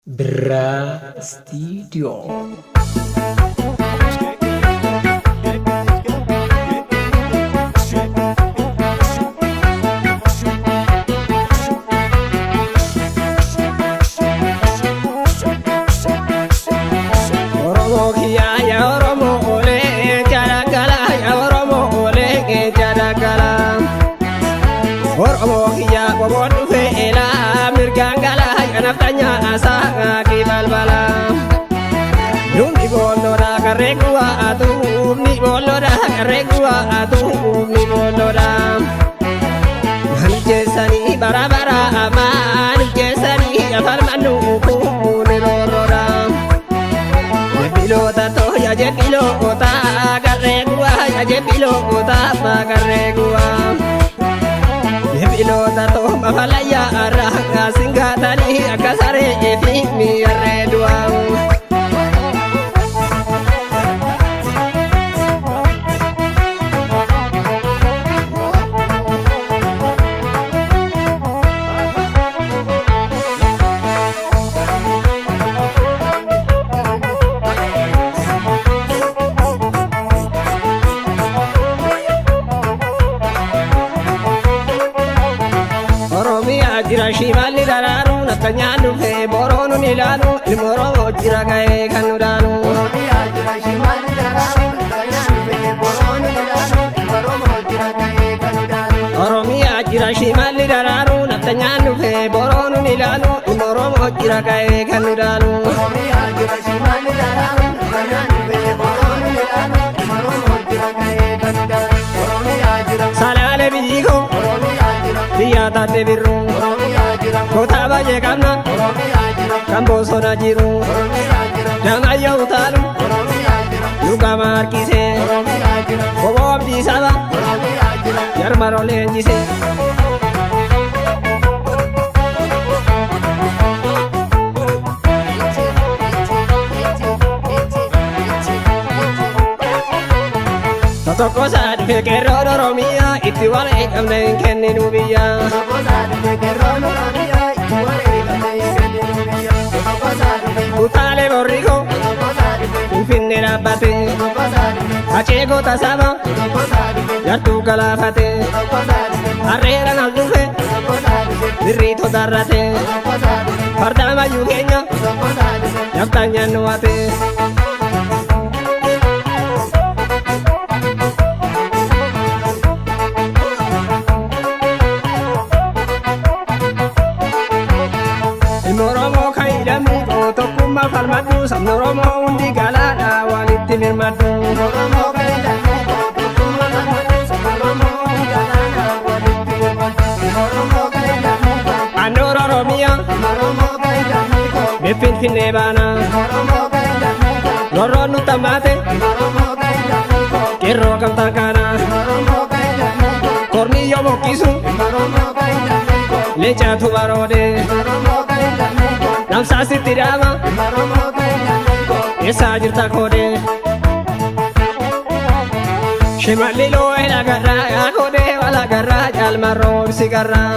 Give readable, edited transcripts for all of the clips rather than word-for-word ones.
Birraa Istiidiyoo. Oromoo kiyyaa yaa Oromoo olee jala yaa Oromoo olee jala Oromoo kiyyaa qomoon dhufee eelaa mirgaan galaa yaa naftanyaa asaa ki balbala. Numni boolloodha qarree guwaa atuu ni boolloodha qarree guwaa atuu ni boolloodha. Mancheessanii bara bara mancheessanii afaan mannuu kuuni roorroodha. Jebbiloota tooya jebbiloota garree guwaa yaa jebbiloota garree guwaa. Jebbiloota too mafalayyaa arraa singaatanii akka saree fi mi'arree du'aa. Oromiyaa jira shimalli daraaru naftanyaa dhufee boroonu ni ilaalu ilma Oromoo jira ga'ee kan nu dhaalu. Oromiyaa jira shimalli daraaru naftanyaa dhufee boroonu ilaalu ilma Oromoo jira ga'ee kan nu dhaalu. Oromiyaa jira shimalli daraaru naftanyaa dhufee boroonu ni ilaalu ilma Oromoo jira ga'ee kan nu dhaalu. Oromiyaa jira shimalli daraaru naftanyaa dhufee boroonu ilaalu ilma Oromoo jira ga'ee kan nu dhaalu. Oromiyaa jira Salaale biyyi koo Oromiyaa jira biyya taate birru Oromiyaa jira kootaa baay'ee qabna Oromiyaa jira kan bosona jiru Oromiyaa jira damayyoo utaalu Oromiyaa jira luka markisee Oromiyaa jira koboo abdii saba Oromiyaa jira. jarmaroo leenjisee. Tokkosaa dhufe qeerroon Oromiyaa itti wal eegamne hin kenninu biyya. Kutaalee borrikoo Finfinnee dhaabbate Acee goota saba jartuu galaafate harreeraan al dhufe birrii totarrate farda mayyuu keenya naftaan nuwate. Ilmi Oromoo kan hidhamni koo tokkummaa falmadhu sabni Oromoo hundi galaadha walitti mirmadhu. Handhuura Oromiyaa Finfinnee baana lorroon nu tammaate qeerroo gamtaa kaana korniyyoo mokkisu leencaatu baroode namsaasitti dhaama eessaa jirta koodee. Shimalli loo'ee lagarraa yaa koodee walagarraa caalmarroo ibsi garraa.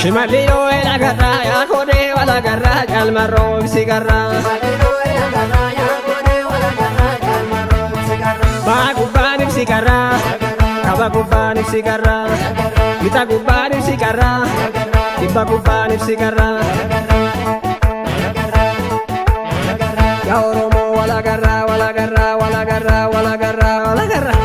Shimalli loo'ee lagarraa yaa koodee walagarraa caalmarroo ibsi garraa. Baa gubbaan ibsi garraa kaba gubbaan ibsi garraa lixa gubbaan ibsi garraa kibba gubbaan ibsi garraa. Yaa Oromoo walagarraa walagarraa walagarraa walagarraa walagarraa.